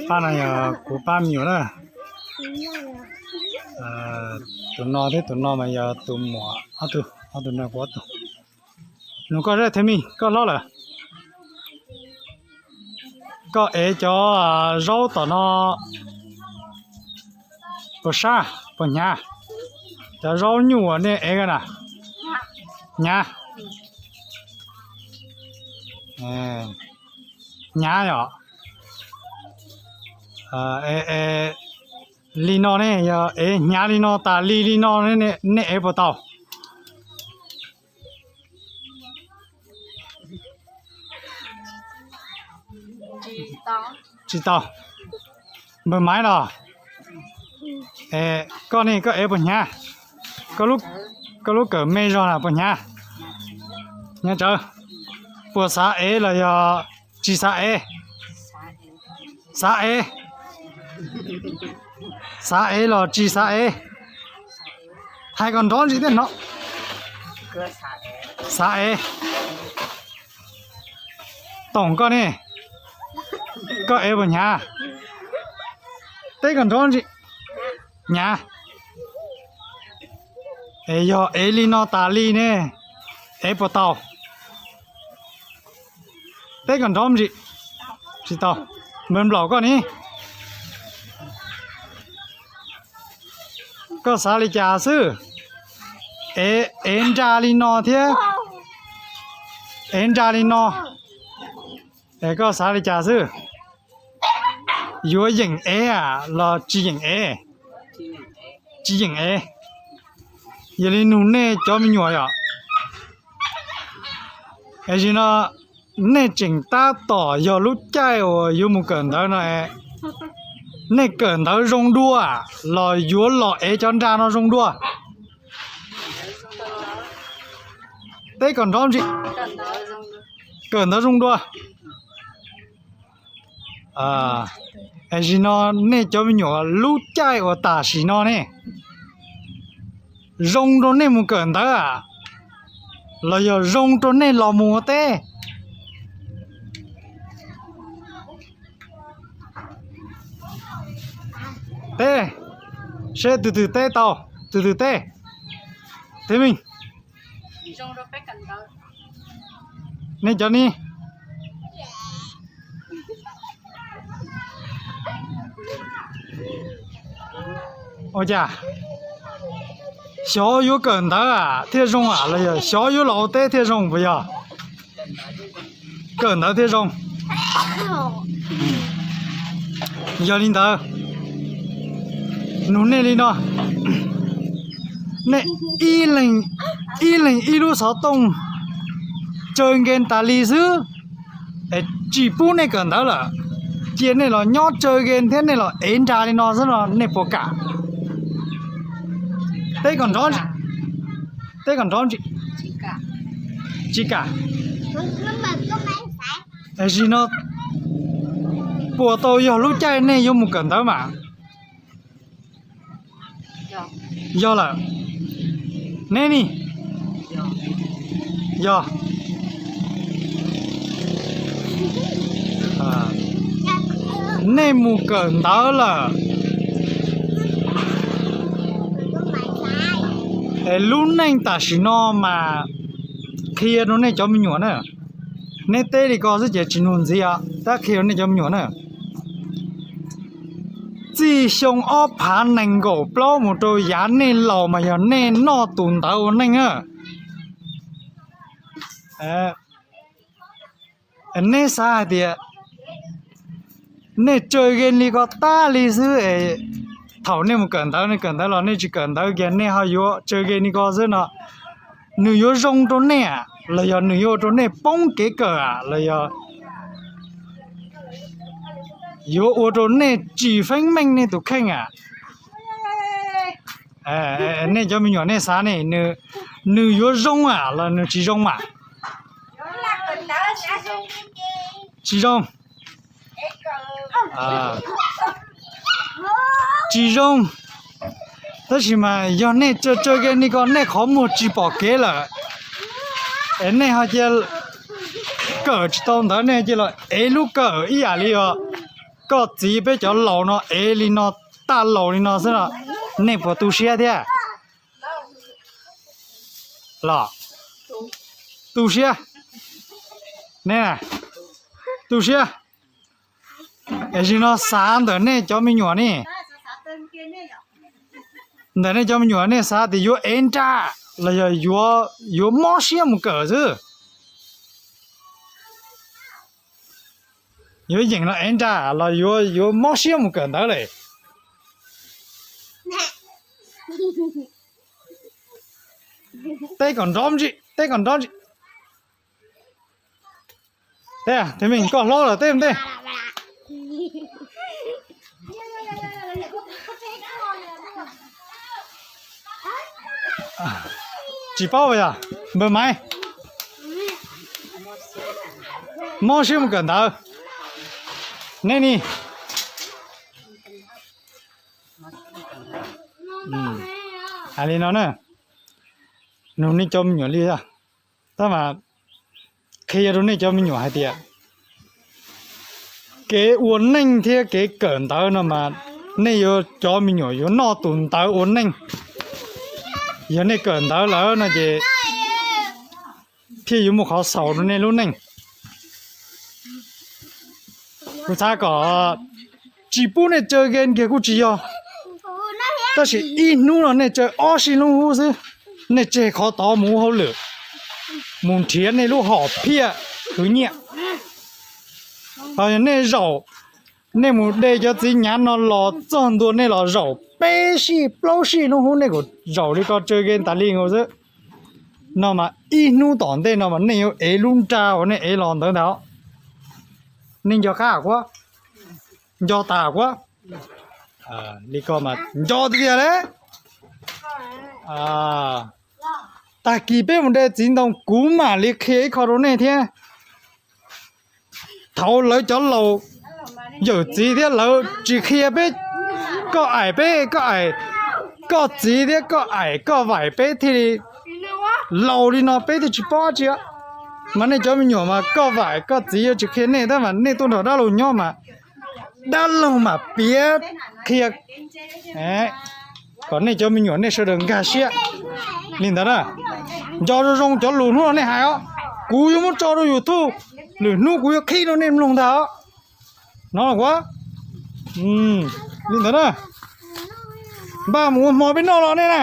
Pab no yog kuv pab me nyuam na. Tus no thiab tus no mas yog tus muam ob tug, ob tug no kuv ob tug. Nug koj zaj thib me, koj hlob lawm, koj ev cov zaub tom no puas sab puas hnyav? Cov zaub nyuj uas nej ev na, hnyav, hnyav yom. Li no ne, yog ev hnyav li no tas li li no, nej ev puas tau? Tsis tau. Npawg Maiv los, koj ne, koj ev puas hnyav? Koj lub kawm me zog na puas hnyav? Hnyav tsawv. Puas xav ev los yog tsis xav ev? Xav ev. Xav ev los tsis xav ev? Hais kom nrov ntsis thiab no. Xav ev. Toom koj ne, koj ev puas hnyav? Teb kom nrov ntsis. Hnyav. Es yog ev li no tas li ne, ev puas tau? Teb kom nrov ntsis. Tsis tau. Npawg Nplaum koj ne, koj xav li cas xwb? Ev nra li no thiab ev nra li no, es koj xav li cas xwb? Yuav yeem ev los tsis yeem ev? Tsis yeem ev. Yog li nug nej cov me nyuam yom, es sim no nej tseem tab tom yog lub caij uas yuav mus kawm ntawv no, nej kawm ntawv zoo dua los yuav los ev cov nra no zoo dua? Teb kom nrov ntsis. Kawm ntawv zoo dua. Es sim no nej cov me nyuam lub caij uas tam sim no ne, zoo rau nej mus kawm ntawv los yog zoo rau nej los mus ua teb? Teb, seb tus twg teb tau, tus twg teb. Teb me, nej cov ni, ua cas xyov yuav kawm ntawv thiaj zoo los yog xyov yuav los ua teb thiaj zoo puas yog? Kawm ntawv thiaj zoo. Yog li ntawd, nug nej li no, nej ib leeg ib lub xov tooj tsaw nkees tas li xwb, es tsis pub nej kawm ntawv lawm, cia nej los nyob tsaw nkees thiab nej los ev nra li no xwb no nej puas kam? Teb kom nrov ntsis. Tsis kam. Tam sim no puas tau yog lub caij nej yuav mus kawm ntawv mas? Yog lawm. Neb ni? Yog. Nej mus kawm ntawv lawm, es lub neej tam sim no mas qhia rau nej cov me nyuam na. Neb teb li ko xwb ces tsis nug ntxiv os, tab qhia rau nej cov me nyuam na. Txij xyoo ob phav nees nkaum plaub mus rau yav nej laus mas yog nej noj tus ntawv ua neej na. Neb xav hais tias nej tsaw game li ko tag li xwb es thaum nej mus kawm ntawv, nej kawm ntawv los nej tsis kawm ntawv kiag nej ho yuav tsaw game li ko xwb no, nws yuav zoo rau nej los yog nws yuav ua rau nej poob kev kawm los yog Yuav ua rau nej tsis feeb meej nej tus kheej a. Nej cov me nyuam nej xav ne, nws yuav zoo a los nws tsis zoo a? Tsis zoo. Tsis zoo. Tab sis mas yog nej tsawg tsawg ke ni ko nej qhov muag tsis pom kev lawm, es nej ho cia kawm tsis tau ntawv, nej cia los ev lub kawm ib yam li os, koj txiv peb cov laus no ev li no, taj laus li no xwb no, nej puas tu siab thiab? Los tu siab, nej tu siab. Es zim no xav ntawm nej cov me nyuam ne, ntawm nej cov me nyuam nej xav tias yuav ev nra los yog yuav mob siab mus kawm xwb? Yuav yeem los ev nra los yuav mob siab mus kawm ntawv lawm? Teb kom nrov ntsi, teb kom nrov ntsi. Teb, teb me koj hlob lawm teb ntej. Tsis paub yog npawg Maiv, mob siab mus kawm ntawv. Nej ni, hais li no na, nug nej cov me nyuam li, tab mas qhia rau nej cov me nyuam hais tias kev ua neej thiab kev kawm ntawv no mas nej yuav, cov me nyuam yuav noj tus ntawv ua neej. Yog nej kawm ntawv lawm no ces thiaj yuav muaj qhov xaus rau nej lub neej. Kuv xav kom tsis pub nej tsawg game kiag kuj tsis yog, tab sis ib hnub no nej tsawg ob sij lub hub xwb, nej tseg qhov tod mus ua hauj lwm, mus nrhiav nej lub hom phiaj khwv nyiaj. Ho yog nej zaum, nej mus de cov txiv nyav no los txog ntua nej los zaum peb sij plaub sij lub hub nej kom zaum li ko tsawg game tas li nkaus xwb, no mas ib hnub tom ntej no mas nej yuav ev lub nra uas nej ev los ntawd ntag. Nej nco qab kuab, nco tas kuab, li ko mas nco tiag tiag li. Tag kis peb mus de txiv ntoo kuv mam li qhia ib qho rau nej thiab. Thaud lawv cov laus yawm txiv thiab lawv tsis qhia peb, koj aim peb, koj aim, koj txiv thiab koj aim koj vaim peb thiaj li laus li no peb thiaj tsis paub dab tsi. Mas nej cov me nyuam mas koj vaim koj txiv yuav tsis qhia nej tab mas nej tuaj nrog dab laug nyob mas dab laug mam piav qhia kom nej cov me nyuam nej sawv daws nkag siab li ntawd na. Nco zoo zoo cov lus hnub no nej hais os, kuv yuav muab tso rau YouTube, lwm hnub kuv yuav qhib rau nej mloog ntag os. No los kuv, li ntawd na, npaj mus ua hmo peb noj los nej na.